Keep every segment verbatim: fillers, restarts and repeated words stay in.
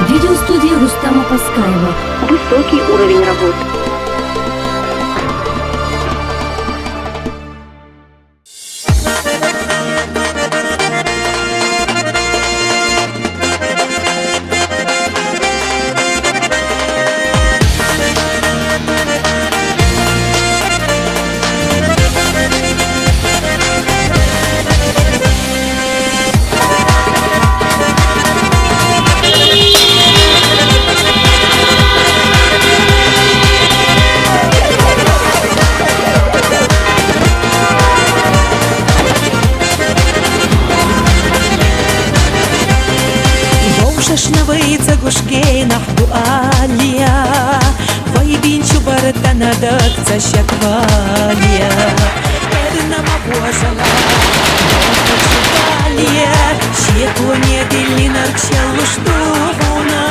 Видеостудия Рустама Паскаева. Высокий уровень работы. Бовшашна вай ца гуш генахь дуалия, вай бинчу бартана даг ца шаквалия. Эрна ма божала, даг ца шаквалия, шекло не диллинар челуш духуна.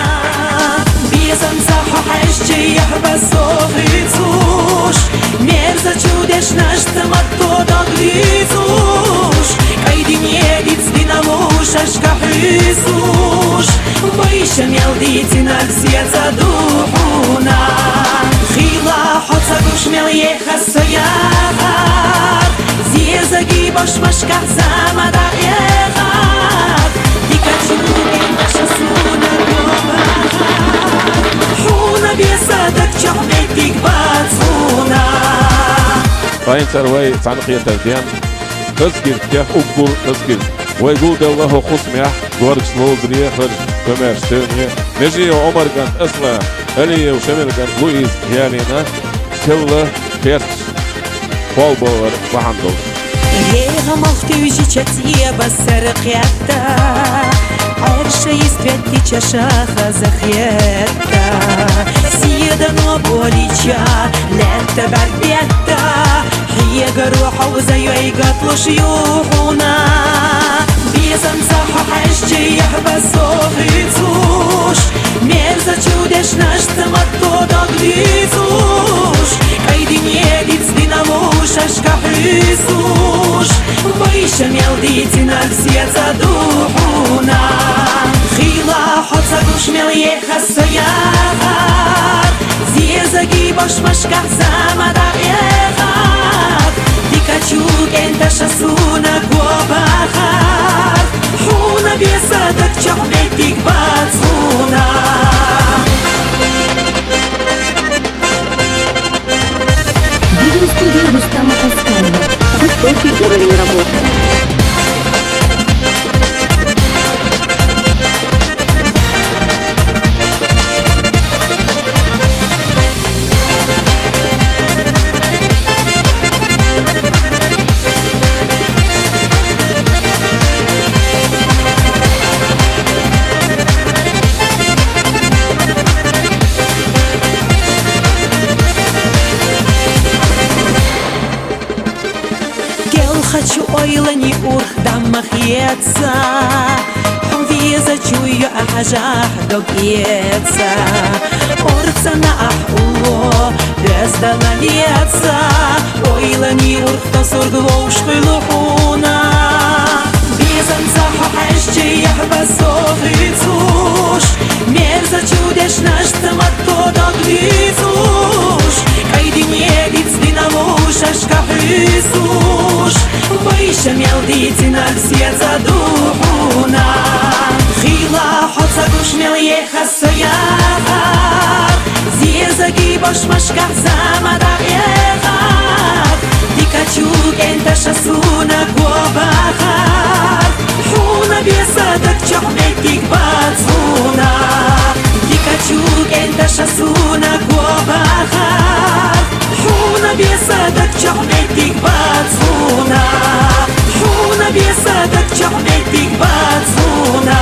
Безам ца хьо хьаьжча яхь ба сохицуш, мерза чудеш наш ца ма то дог лизуш, кайдине диц динамуш ашка хьуьзуш, вайша мел дицинаг сеца духуна. Хила хьо ца гуш мел еха со яхар, зезаги башмашках замада эхар, дика чугин баша суна гобахар, хьуна беса даг чахь метик бацуна. Вайн цар вай цхьаьна кхетар ден, Азгиртех уггур Азгирт. Вай гулделла хӀокхус мехь, горгаш ловзаре хар, комаьрш тевне, Межиев Омарган Асла, Алиев Шамилган Луиз ялина, селла перч, полбовар бахьан долуш. Еха махтуьжи ча цӀеба сара кхетта, Ӏерша йистветти чаша хаза хетта. Седано болича летта бардетта, хьегаро хьовза йойгатлуш юхуна. Безам ца хьо хьаьжча яхь ба сохицуш, мерза чудеш наш ца ма то дог лизуш, кайдине диц динамуш ашка хьуьзуш, вайша мел дицинаг сеца духуна. Хила хьо ца гуш мел еха со яхар, зезаги башмашках замада эхар, дика чу кӀенташа суна гобахар, хьуна беса даг чахь метик бацуна. Видеостудия Рустама Паскаева. Высокий уровень работы. Гел хачу ойлани урх даммах еца, хьо веза чуйю ахьажахь дог эца. Орцана ахь улло бездала леца, ойлани урх тосург вовш хуьлу хьуна. Безам ца хьо хьаьжча яхь ба сохицуш, мерза чудеш наш ца ма то дог лизуш, кайдине диц динамуш ашка хьуьзуш, вайша мел дицинаг сеца духуна. Хила хьо ца гуш мел еха со яхар, зезаги башмашках замада эхар, дика чу кӀенташа суна гобахар, хьуна беса даг чахь метик бацуна. Дика чу кӀенташа суна гобахар, хьуна беса даг чахь метик бацуна. Хьуна беса даг чахь метик бацуна.